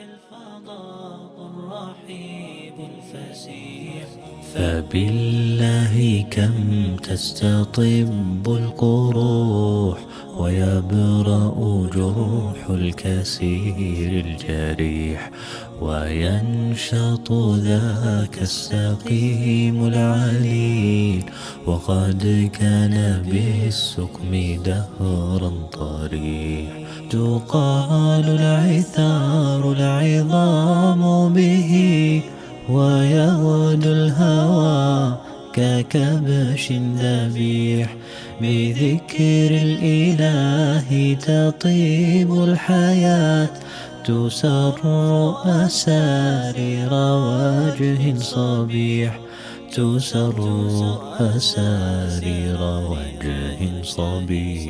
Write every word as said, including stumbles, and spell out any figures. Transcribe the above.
الفضاء الرحيب الفسيح، فبالله كم تستطب القروح، ويبرأ جرح الكسير الجريح، وينشط ذاك السقيم العليل، وقد كان بالسقم دهرا طريح. تقال العثار العظام به، ويغدو الهوى ككبش ذبيح. بذكر الإله تطيب الحياة، تسر أسارير وجه صبيح، تسر أسارير وجه صبيح.